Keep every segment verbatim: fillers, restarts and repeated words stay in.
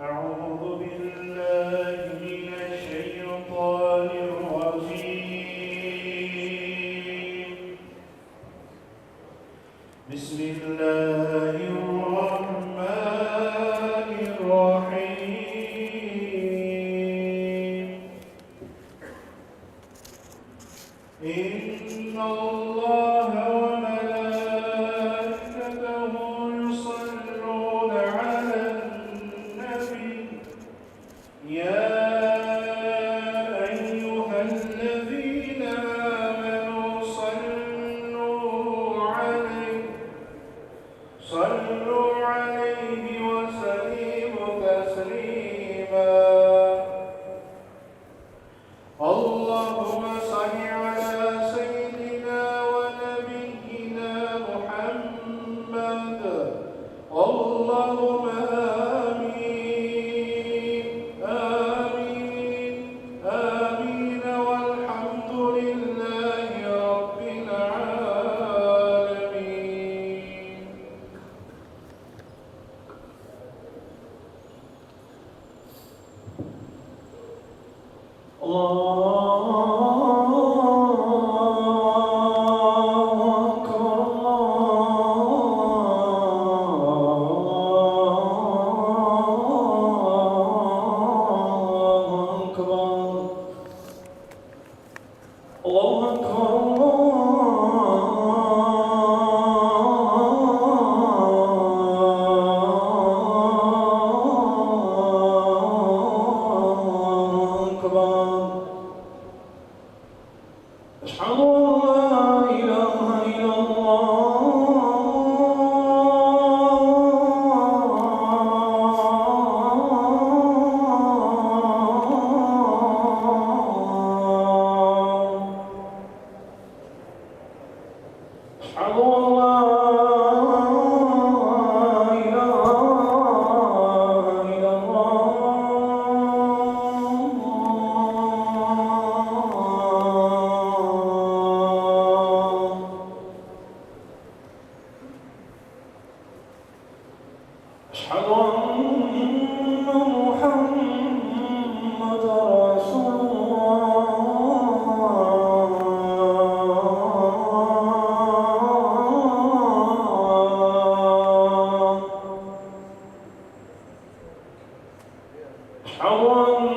أعوذ بالله من الشيطان الرجيم. بسم الله الرحمن الرحيم. إن الله وملائكته يصلون على النبي. يا أيها الذين آمنوا صلوا عليه، صلوا عليه وسلموا تسليما. اللهم صل على سيدنا ونبينا محمد. اللهم آمين، آمين، آمين، والحمد لله رب العالمين. الله أكبر، الله أكبر. الله أكبر، الله أكبر. أشهد أن لا إله إلا الله. أشهد أن لا إله إلا الله. أشهد أن محمدا رسول الله. أشهد أن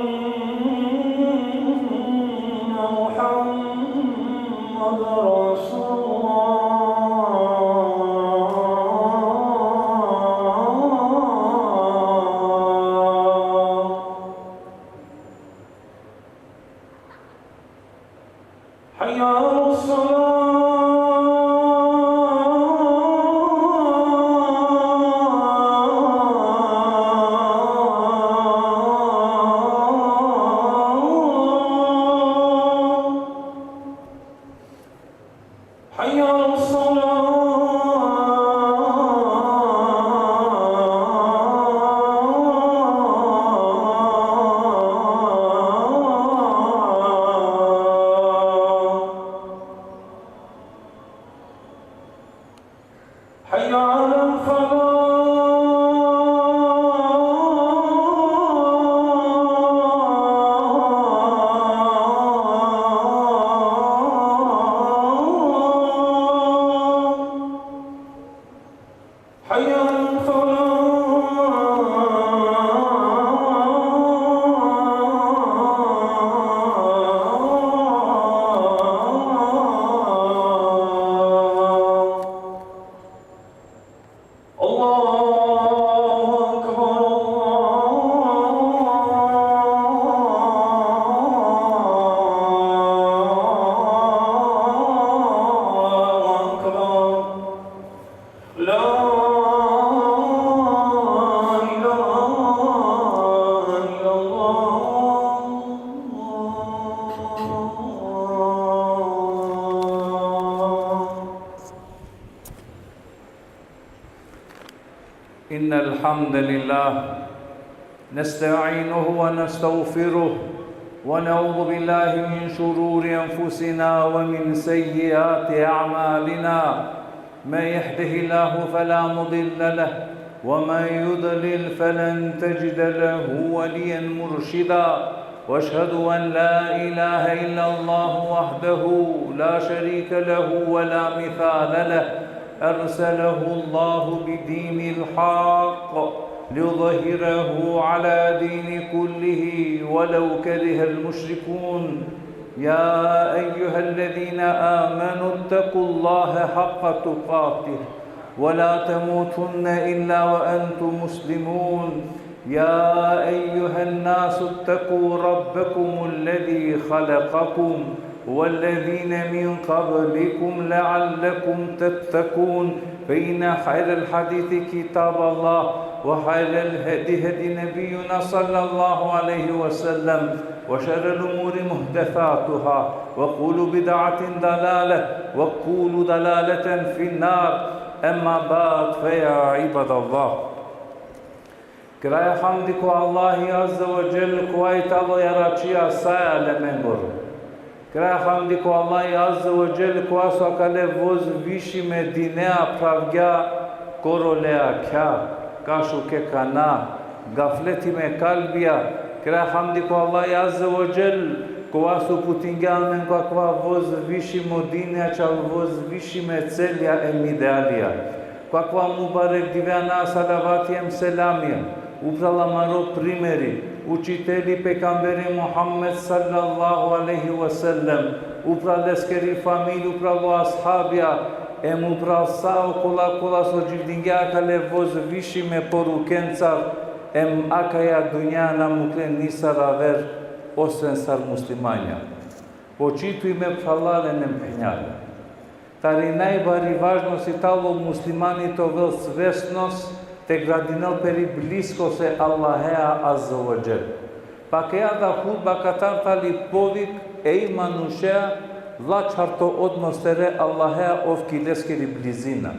محمدا رسول الله. حي على الصلاة. حي على الصلاة. حي على الفلاح. حي على الفلاح. الله أكبر، الله أكبر. لا إله إلا الله. إن الحمد لله نستعينه ونستغفره، ونعوذ بالله من شرور أنفسنا ومن سيئات أعمالنا. من يهده الله فلا مضل له، ومن يضلل فلن تجد له وليا مرشدا. واشهد ان لا اله الا الله وحده لا شريك له ولا مثال له، ارسله الله بدين الحق ليظهره على دين كله ولو كره المشركون. يا ايها الذين امنوا اتقوا الله حق تقاته ولا تموتن الا وانتم مسلمون. يا ايها الناس اتقوا ربكم الذي خلقكم والذين من قبلكم لعلكم تتقون. فان خير الحديث كتاب الله وخير الهدي هدي نبينا صلى الله عليه وسلم وشر الامور محدثاتها وكل بدعه ضلاله وكل ضلاله في النار. اما بعد، فيا عباد الله. Kraja hamdi ko Allahi Azze ve Dželle, kova i tano jaračija sa e alemengoro. Kraja hamdi ko Allahi Azze ve Dželle, kova so akale vozvišime dinea pravgja korole akhja, kašuke kana, gafletime kalbija. Kraja hamdi ko Allahi Azze ve Dželle, kova so uputingja amen ko akava vozvišimo dinea, čal vozvišime celja em idealija. Ko akava mubarek dive ana salavati em selamija upral amaro primeri, učiteli pejgamberi Muhammed sallallahu alejhi ve sellem, upral leskeri familija, upral o ashabija, em upral sa okola kola so dživdingja akale vozvišime porukencar, em akaja dunja na mukle nisar aver, osven sar muslimanja. Počitujme phralalen em phenjalen. Tari najbari važnost i talo muslimani te ovel svesnost, te gradinel peri bliskost e Allahea Azze ve Dželle. Pa akaja da hutba katar tali povik e i manušea, lačharto odnos tere Allahea, ov ki leskeri blizina.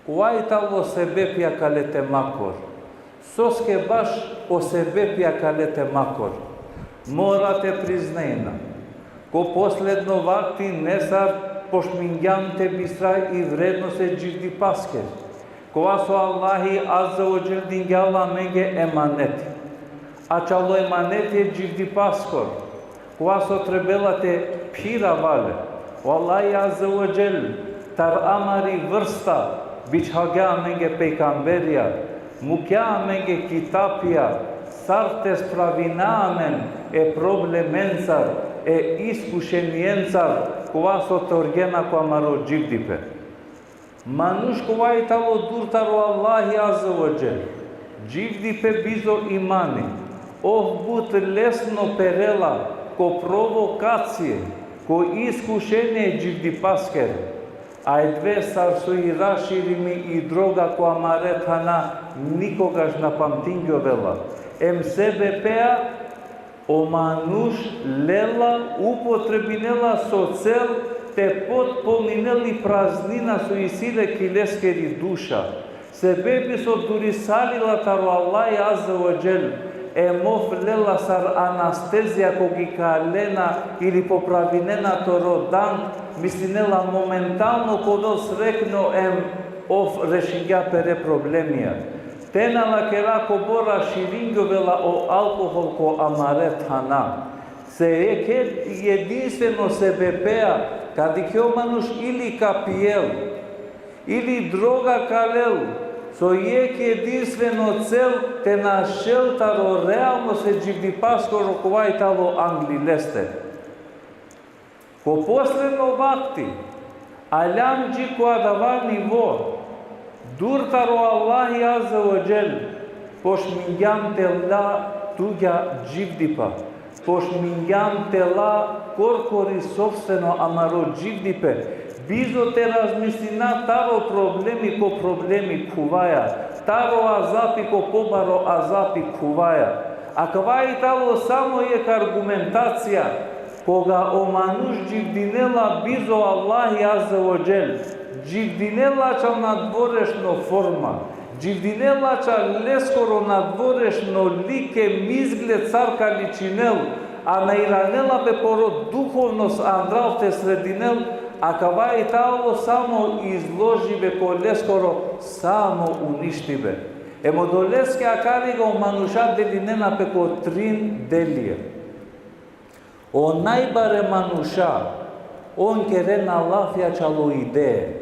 Kova i talo sebepi akale te makor? Soske baš o sebepi akale te makor? Mora te priznajna, ko posledno vakti nesar pošmingjam te bistra i vrednost e dživdipaskeri, kova so Allahi Azze ve Dželle dingja la amenge emaneti. A čalo emaneti e dživdipaskoro, kova so trebela te phira vale, o Allahi Azze ve Dželle tar amari vrsta bičhalgja amenge pejgamberija, mukja amenge kitapija, sar te spravina amen e problemencar, e iskušeniencar, kova so torgena ko amaro dživdipe. Manuš kova i talo dur taro Allahi Azze ve Dželle, dživdipe bizo imani, ov but lesno perela ko provokacije, ko iskušenie dživdipaskere. Avdive sar so i raširimi i droga ko amare thana, nikogaš na pamtingjovela. Em sebepea o manuš lela, upotrebinela so cel te potpolninel i praznina so isi le ki leskeri duša. Sebepi so durisalila taro Allahi Azze ve Dželle, em ov lela sar anestezija koga ikalena ili popravinena toro dand, mislinela momentalno ka ovel srekno em ov rešingja pere problemija. Te na lakera kobor raširingjovela o alkohol ko amare thana. Se jekhe jedinstveno sebepea, ka dikhe o manuš ili ka pijel, ili droga ka lel, so jekhe jedinstveno cel te našel taro realnost e dživdipaskoro kova i talo angli leste. Ko posledno vakti, aljam dži ko adava nivo, dur taro Allahi Azze ve Dželle, pošmingjam te la tugja dživdipa, pošmingjam te la korkori sopstveno amaro dživdipe, bizo te razmislina taro problemi ko problemi khuvaja, taro azapi ko pobaro azapi khuvaja. Akava i talo samo jekh argumentacija, koga o manuš dživdinela bizo Allahi Azze ve Dželle, dživdinela čal nadvorešno forma, dživdinela čal leskoro nadvorešno lik em izgled sar ka ličinel, a na iranela pe poro duhovnost andral te sredinel, Akava i talo samo izložibe ko leskoro samo uništibe. Em odoleske akariga o manuša delinena pe ko trin delija. O najbare manuša, on kerena lafi ačhalo ideje.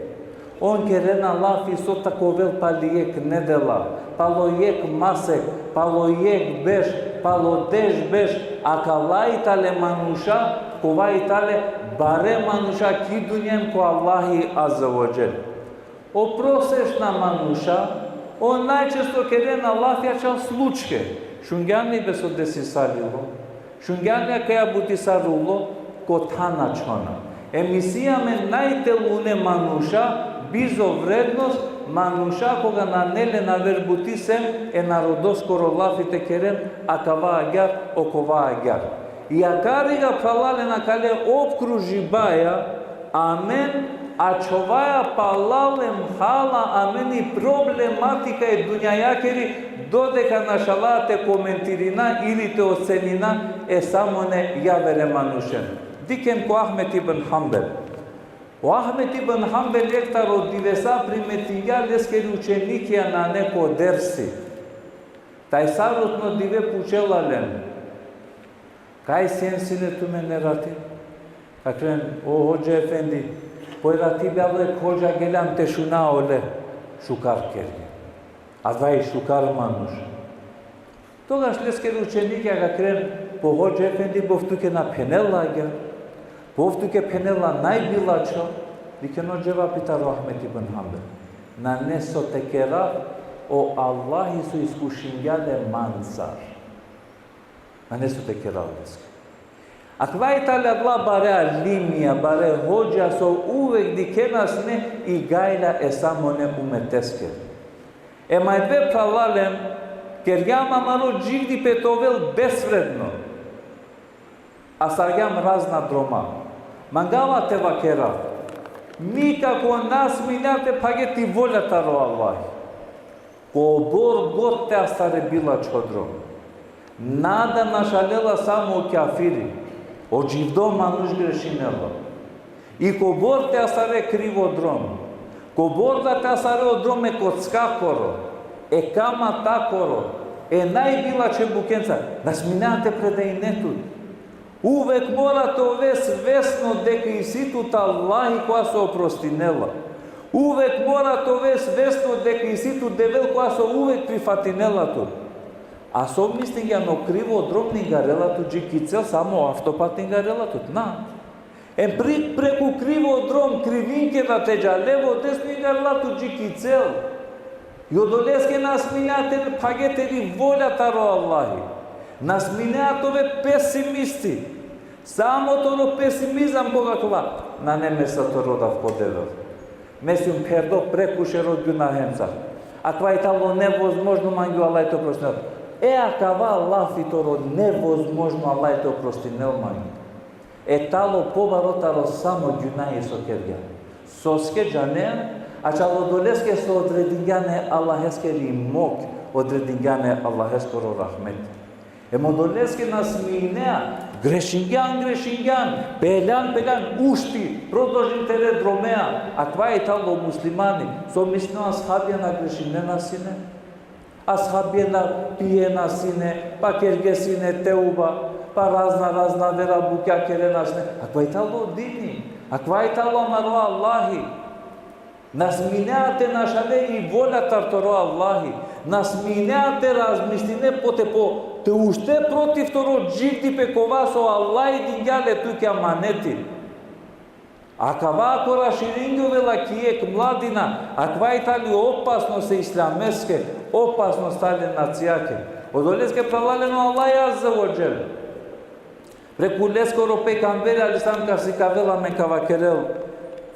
On kerena lafi so ta ka ovel pali jekh nedela, palo jekh masek, palo jekh berš, palo deš berš, akala i tale manuša, kova i tale bare manuša ki dunja em ko Allahi Azze ve Dželle. O prosečna manuša, on najčesto kerena lafi ačhal slučke. Šungjan li be so desisalilo? Šungjan li akaja buti sar ulo? Kothan ačhona. Em isi amen najtelune manuša, bizo vrednost, manuša koga nane len aver buti sem e narodoskoro lafi te keren, akava agjar, okova agjar. I akariga, phralalen, akale opkružibaja, amen ačhovaja palal em hala amen i problematika e dunjajakeri, dodeka našala te komentirina ili te ocenina e samone javere manušen. Dikhen ko Ahmed ibn Hanbel. O Ahmed ibn Hanbel jekh taro divesa primetingja leskeri učenikija nane ko dersi. Tajsarutno dive pučela len: Kaj sien sine tumen e rati? Vakerel: O hodža efendi, po e rati bi alo jekh hodža, geljam te šuna ole šukar kergja. Adava i šukar manuš. Togaš leskeri učenikija vakerel: Po hodža efendi, po ov tuke na phenela agjar? Po ov tuke phenela najbilačho? Dikhen o dževapi taro Ahmed ibn Hanbel: Nane so te kerav, o Allahi so iskušingja le mancar. Nane so te kerav leske. Akava i tale adala bare alimija, bare hodža so uvek dikhena sine i gajla e samone umeteske. Em ajde, phralalen, kergjam amaro dživdipe te ovel besvredno. Astargjam razna droma. Mangava te vakerav: Nikako na sminea te phage ti volja taro Allahi. Kobor god te astare bilačho drom, na da našalela samo o kjafiri, o dživdo manuš grešinela. I kobor te astare krivo drom, kobor da te astare o drom e kockakoro, e kamatakoro, e najbilačhe bukjenca, na sminea te predajne tut. Uvek mora te ove svesno deka isi tut Allahi kova so oprostinela. Uvek mora te ove svesno deka isi tut Devel kova so uvek prifatinela tut. A so mislinge ano krivo drom na ingarela tut dži ki cel, samo avtopat ingarela tut? Na. Em pri, preku krivo drom, krivinke da te dža levo desno, ingarela tut dži ki cel. I odoleske na sminea te phage teri volja taro Allahi. Na sminea te ove pesimisti. Samo toro pesimizam koga kla: Nane me sa te rodav ko Devel. Me sijum pherdo preku šero gjunahenca. Akava i talo nevozmožno, mangju Allah te oprostinel. E, akava lafi toro nevozmožno Allah te oprostinel mangju. E talo pobaro taro samo gjunahi so kergjan. Soske džanea? Ačhal odoleske so odredingjan e Allaheskeri mok, odredingjan e Allaheskoro rahmet. Em odoleske na sminea, grešingjan, grešingjan, peljan, peljan, ušti, prodolžin tere dromea, akava i talo muslimani, so mislinea o ashabija na grešinena sine. Ashabija na pijena sine, pa kerge sine teuba, pa razna, razna vera bukja kerena sine. Akava i talo dini, akava i talo amaro Allahi. Na sminea te našale i volja tar toro Allahi. Na sminea te razmisline pote po, te ušte protiv toro dživdipe kova so Allahi dingja le tuke amaneti. Akava ako raširingjovela ki jekh mladina, akava i tali opasnost e islameske, opasnost tali e nacijake. Odoleske, phralalen, o Allah Azze ve Dželle preku leskoro pejgamberi alejhi selam ka sikavela amen, ka vakerel: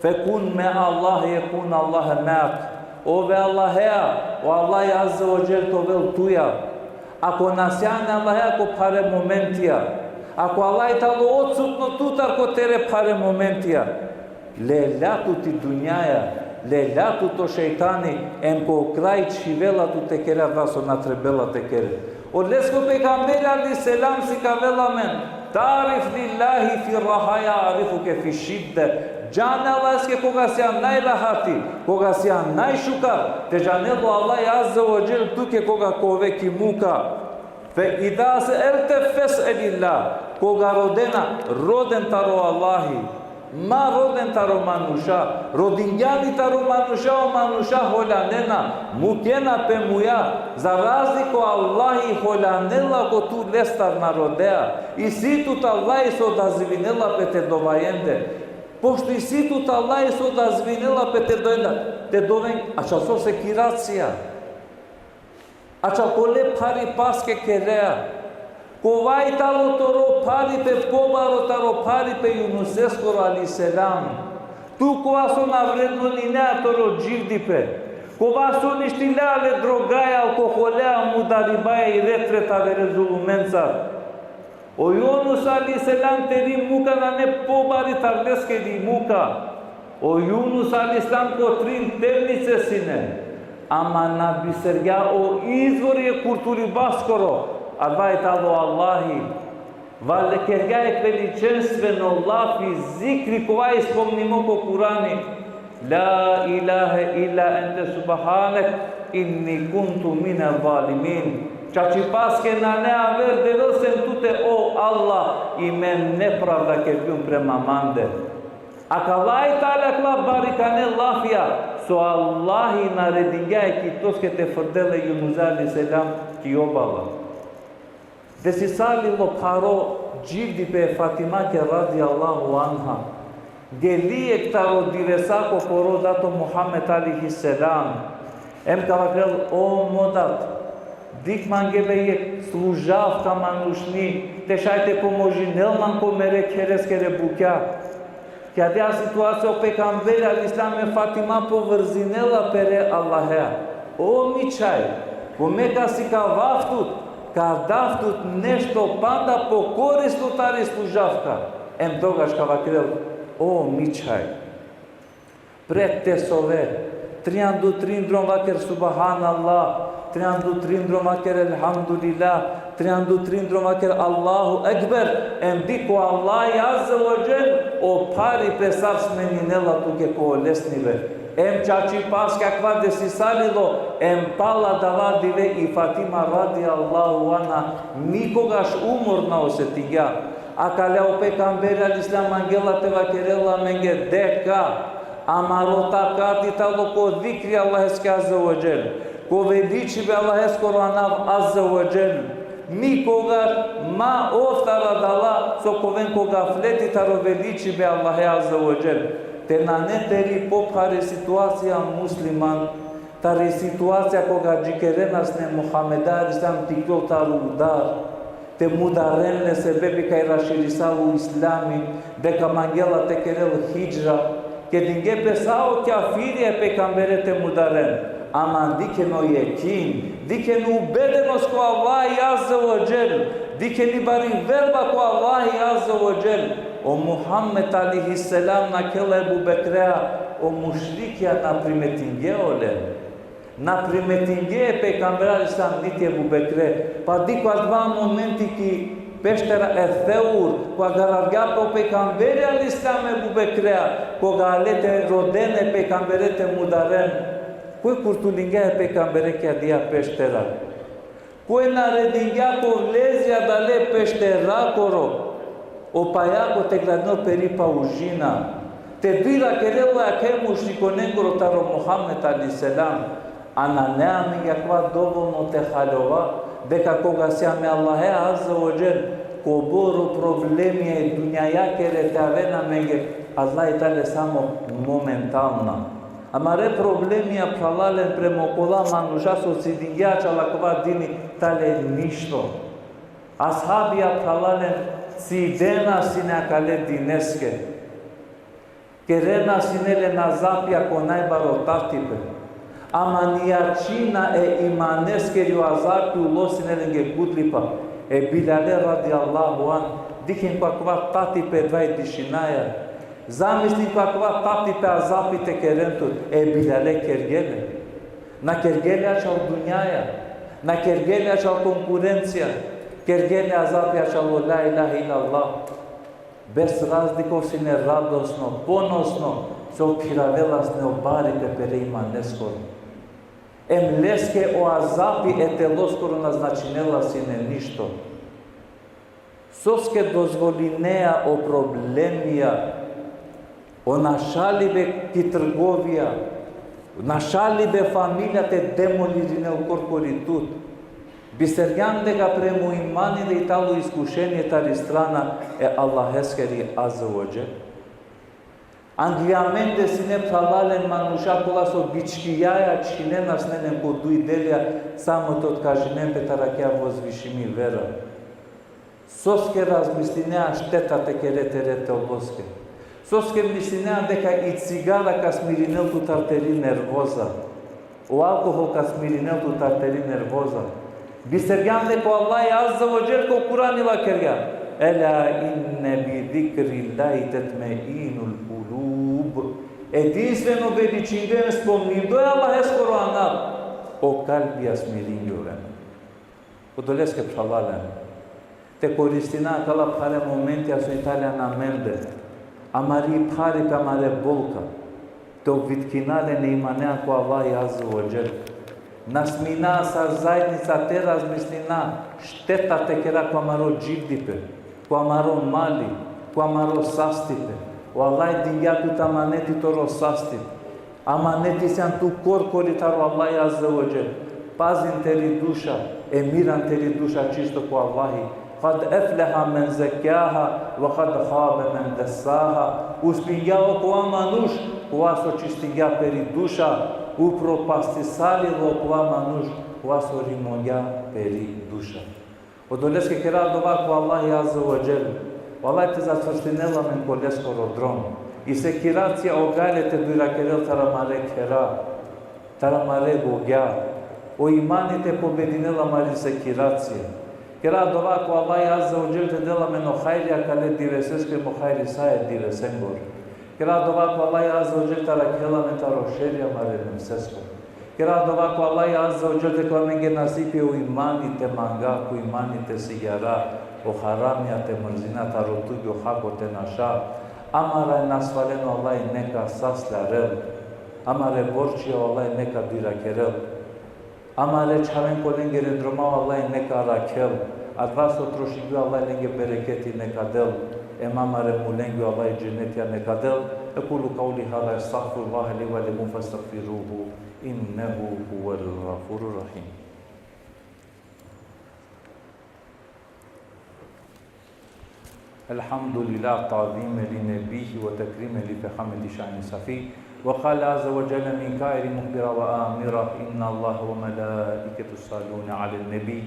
Fekun me Allah, jekun Allah meak. Ove Allahea, o Allah Azze ve Dželle te ovel tuja. Ako na sian e Allahea ko phare momentija, ako Allah i talo odsutno tutar ko tere phare momentija, lelja tut i dunjaja, lelja tut o šejtani, em ko kraj čhivela tut te kere adava so na trebela te kere. Odoleske o pejgamberi alejhi selam sikavela amen: Ta'rif lillahi fi raha, ja'rifuke fi šidde. Džane Allaheske koga sija najrahati, koga sija najšukar, te džanel o Allah azze ve dželle tuke koga ka ove ki muka. Fe iza se'elte fes'elillah, koga rodena, roden taro Allahi. Ma roden taro manuša, rodingjan li taro manuša, o manuša holjanena, mukena pe muja, za razliko Allahi holjanela ko tu lestar na rodea, isi tut Allahi so dozvolinela pe te dovajende. Pošto isi tut Allahi so dozvolinela pe te dovajende, te doven, ačhal so sekiracija. Ačhal kole pharipaske kerea. Kova i tano toro pharipe pobaro taro pharipe Junuseskoro alejhi selam. Tu kova so na vrednolinea toro dživdipe. Kova so uništilea le drogaja, alkoholea, mudaribaja i ret-ret avere zulumenca. O Junus alejhi selam teri muka nane pobari tari leskeri muka. O Junus alejhi selam ko trin temnice sine. Ama na bisergja o izvori e kurtulibaskoro, adava i tano Allahi. Valjani kergja e veličanstveno lafi zikri kova i spomnimo ko Kurani. La ilahe illa ente subhanek inni kuntu mine zalimin. Čačipaske nane aver Devel sem tute, o Allah, i me nepravda kergjum prema mande. Akala i tane akala barikane lafija, so Allahi naredingja e kitoske te frdel e Junus alejhi selam ki obala. Desisalilo pharo dživdipe e Fatimake radijallahu anha. Geli jekh taro divesa ko poro dato Muhammed alejhi selam. Em ka vakerel: O mo dat, dikh mange be jekh služavka manušni, te šaj te pomožinel man ko mere khereskere bukja. Ki adaja situacija o pejgamberi alejhi selam e Fatima povrzine la pere Allahea. O mi čhaj, ko me ka sikavav tut, ka dav tut nešto panda po korisno tari služavka. Em togaš ka vakerel: O mi čhaj, pred te sove, trianda u trin drom vaker Subhanallah, trianda u trin drom vaker Elhamdulillah, trianda u trin drom vaker Allahu Ekber, em dikh o Allahi Azze ve Dželle o pharipe sar smeninela tuke ko olesnibe. Em čačipaske akava desisalilo, em pala adava dive i Fatima radijallahu anha nikogaš umor na osetingja. Akale o pejgamberi alejhi selam mangela te vakerel amenge deka amaro takati tano ko zikri Allaheske Azze ve Dželle, ko veličibe Allaheskoro anav Azze ve Dželle. Nikogaš ma ov taro adala so ka oven ko gafleti taro veličibe Allahe Azze ve Dželle. Te nane teri pophari situacija musliman, tari situacija koga džikeren sine Muhammeda alejhi selam te iklol taro udar, te mudaren le sebepi kaj raširisalo o islami, deka mangela te kerel hidžra, kedinge pe sa o kjafirija e pejgambere te mudaren. Ama dikhen o jekin, dikhen o ubedenost ko Allahi Azze ve Dželle, dikhen i bari verba ko Allahi Azze ve Dželle. O Muhammed alejhi selam nakhela e Ebu Bekrea, o mušrikija na primetinge olen. Na primetinge e pejgambere alejhi selam niti e Ebu Bekre. Pa dikh ko adava momenti ki peštera e Seur, koga garavgja pe o pejgamberi alejhi selam e Ebu Bekrea, koga ale te roden e pejgambere te mudaren. Koj kurtulingja e pejgambere ki adaja peštera? Koj naredingja ko vlezi adale pešterakoro? O pajako te gradinel peri paužina. Te dirakerel akaj mušrikonengoro taro Muhammed alejhi selam. A nane amenge akava dovolno te haljova, deka koga sijam e Allahe Azze ve Dželle, kobor o problemija e dunjajakere te aven amenge, adala i tale samo momentalna. Amare problemija, phralalen, prema okola manuša so cidingje ačhal akava dini, tale ništo. Ashabija, phralalen, cidena sine akale dineske. Kerena sine len azapija ko najbaro tatipe. Ama ni jačina e imaneskeri o azapi ulo sine lenge gudlipa. E Bilale radijallahu anh, dikhen ko akava tatipe dvaj tišinaja. Zamislin ko akava tatipe azapi te keren tut, e Bilale kergje le. Na kergje le ačhal dunjaja, na kergje le ačhal konkurencija, kergje le azapi ačhal o la ilahe illallah. Bez razliko sine radosno, ponosno, so phiravela sine o baripe pere imaneskoro. Em leske o azabi e teloskoro na značinela sine ništo. Soske dozvolinea o problemija, o našalibe ki trgovija, našalibe familija te demolirinel korkori tut. Bisergjan deka prema o imani da i talo iskušenie tari strana e Allaheskeri Azze ve Dželle. Angli amende sine, phralalen, manuša kola so bičkijaja čhinena sine len ko duj delja, samo te otkažinen pe tari akaja vozvišimi vera. Soske razmislinea šteta te kere tere teloske? Soske mislinea deka i cigara ka smirinel tut tari teri nervoza? O alkohol ka smirinel tut tari teri nervoza? Bisergjan deka o Allah Azze ve Dželle ko Kurani vakergja: Ela inne bi zikrillahi tetmeinul kulub. Edinstveno veličingo em spomningo e Allaheskoro anav, o kalbija smiringjoven. Odoleske, phralalen, te koristina akala phare momentija so i tale amende, amari pharipe, amare bolka, te ovitkina len e imanea ko Allahi Azze ve Dželle. Na smina sa zaednica te razmislina šteta te kera ko amaro dživdipe, ko amaro mali, ko amaro sastipe. O Allah dingja tut amaneti toro sastip. Amaneti sian tu korkori taro Allahi Azze ve Dželle. Pazin teri duša, em iran teri duša čisto ko Allahi. Kad efleha men zekkaha ve kad habe men dessaha. Uspingja okova manuš kova so čistingja peri duša, upropastisali okova manuš kova so rimongja peri duša. Odoleske kera dova ko Allahi Azze ve Dželle, o Allah te zacvrstinel amen ko leskoro drom. I sekiracija, o gajle te dujrakerel taro amare khera, taro amare gogja. O imani te pobedinel amari sekiracija. Kera dova ko Allahi Azze ve Dželle te del amen o hajri akale diveseske em o hajri sa e divesengoro. Kera dova ko Allahi Azze ve Dželle te arakhel amen taro šeri amare nefsesko. Kera dova ko Allahi Azze ve Dželle te kerel amenge nasipi o imani te manga, ko imani te sigjara, o haramija te mrzina, taro tugja o hako te naša. Amare nasvalena o Allah neka saslarel. Amare borčija o Allah neka dujrakerel. Amare čhaven ko lengere droma o Allah neka arakhel. Adava so trošingje o Allah lenge bereketi neka del. Em amare mulenge o Allah dženetija neka del. أقول قولي هذا، أستغفر الله لي ولكم فاستغفروه إنه هو الغفور الرحيم. الحمد لله تعظيما لنبيه وتكريما لفخامة شأن صفيه. وقال عز وجل من قائل مخبرا وآمرا: إن الله وملائكته يصلون على النبي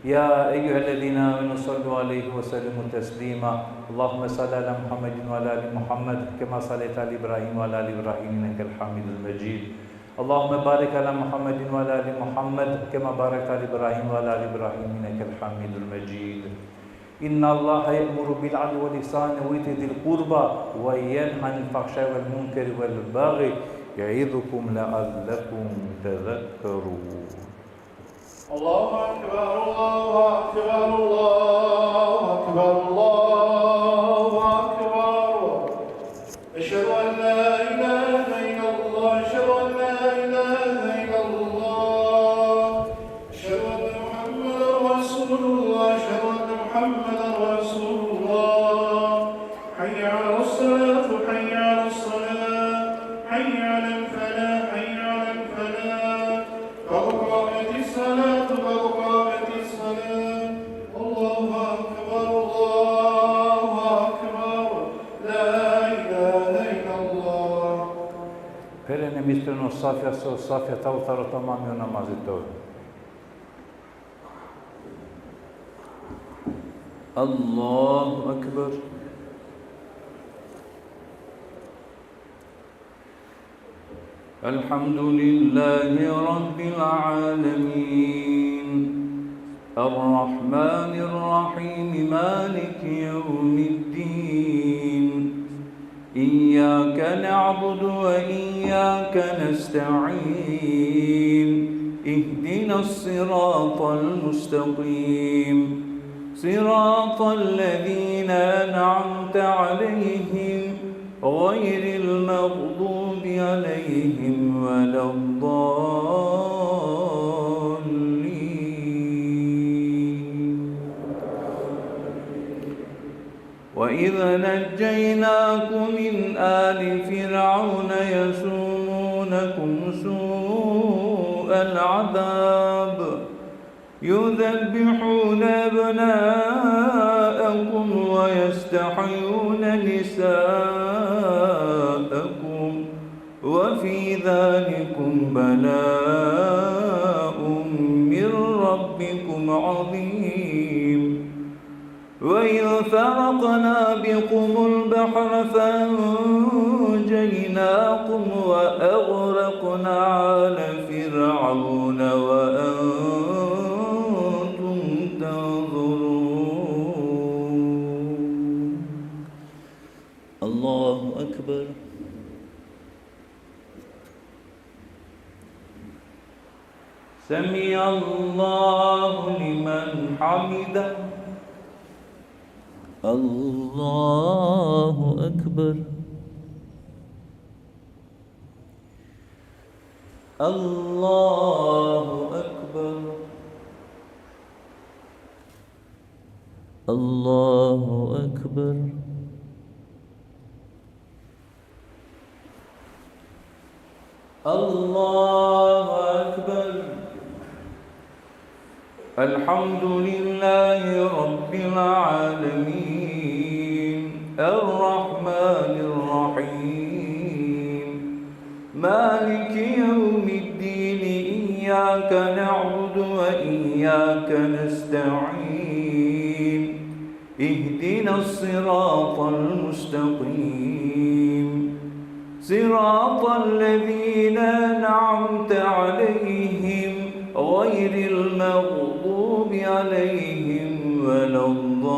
يا أيها الذين آمنوا صلوا عليه وسلموا تسليما. اللهم صل على محمد وعلى آل محمد كما صليت على إبراهيم وعلى آل إبراهيم إنك حميد مجيد. اللهم بارك على محمد وعلى آل محمد كما باركت على إبراهيم وعلى آل إبراهيم إنك حميد مجيد. إن الله يأمر بالعدل والإحسان وإيتاء ذي القربى وينهى عن الفحشاء والمنكر والبغي يعظكم لعلكم تذكرون. الله أكبر، الله أكبر، الله أكبر، الله أكبر. أشهد أن لا إله إلا الله، أشهد أن لا إله إلا الله، أشهد أن محمدا رسول الله، أشهد أن محمدا رسول الله. حي على الصلاة، حي على الصلاة، حي على الفلاح، حي على الفلاح. قد قامت الصلاة، قد قامت الصلاة. الله أكبر، الله أكبر. لا إله إلا الله. Pere nemispreno safja, so safja talo taro tamami o namazi te ovel. الله أكبر. الحمد لله رب العالمين. الرحمن الرحيم. مالك يوم الدين. إياك نعبد وإياك نستعين. اهدنا الصراط المستقيم. صراط الذين أنعمت عليهم غير المغضوب عليهم ولا الضالين. وإذ نجيناكم من آل فرعون يسومونكم سوء العذاب يذبحون أبناءكم ويستحيون نساءكم وفي ذلكم بلاء من ربكم عظيم. وإذ فرقنا بكم البحر فأنجيناكم وأغرقنا آل فرعون وأنتم تنظرون. الله أكبر. سمع الله لمن حمده. الله أكبر. الله أكبر. الله أكبر. الله أكبر. الحمد لله رب العالمين. الرحمن الرحيم. مالك يوم الدين. إياك نعبد وإياك نستعين. اهدنا الصراط المستقيم. صراط الذين أنعمت عليهم غير المغضوب عليهم ولا الضالين.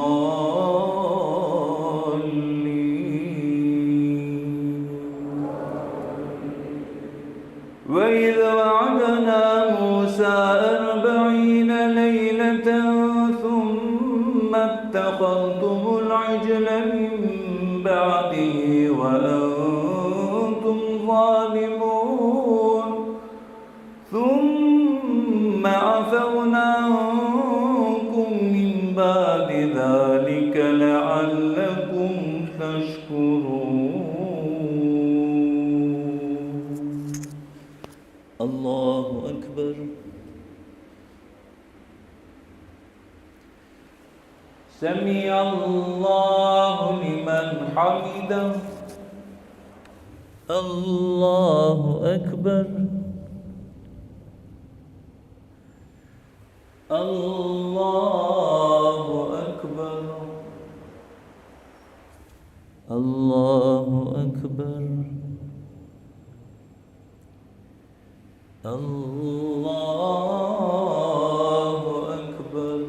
وإذ وعدنا موسى أربعين ليلة ثم اتخذتم العجل من بعده وأنتم ظالمون. ثم عفونا عنكم من بعد ذلك لعلكم تشكرون. الله أكبر. سمع الله لمن حمده. الله أكبر. الله أكبر. الله أكبر. الله أكبر.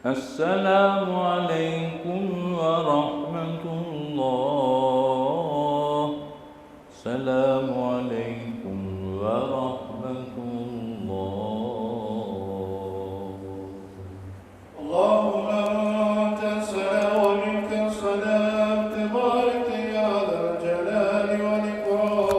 السلام عليكم ورحمة الله. السلام عليكم ورحمة الله. اللهم أنت السلام ومنك السلام، تبارك يا ذا الجلال والإكرام.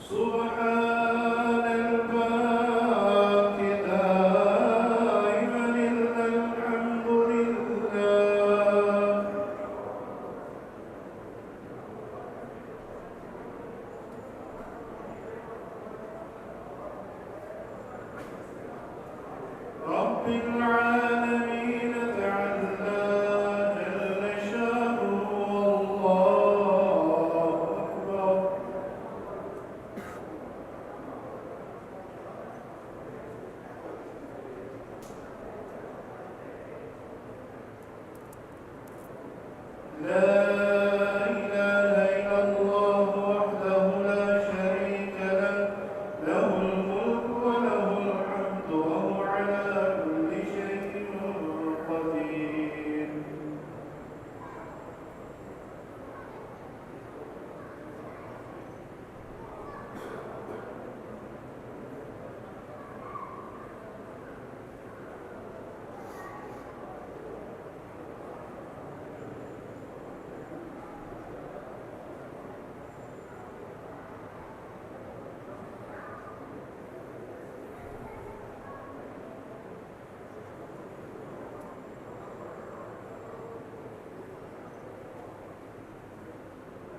سبحان الباقي دائما إلا الحمد لله. رب العالمين تعالى جل شانه، والله أكبر. لا إله إلا الله وحده لا شريك له، له الملك وله الحمد وهو على كل شيء قدير.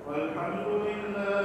والحمد لله.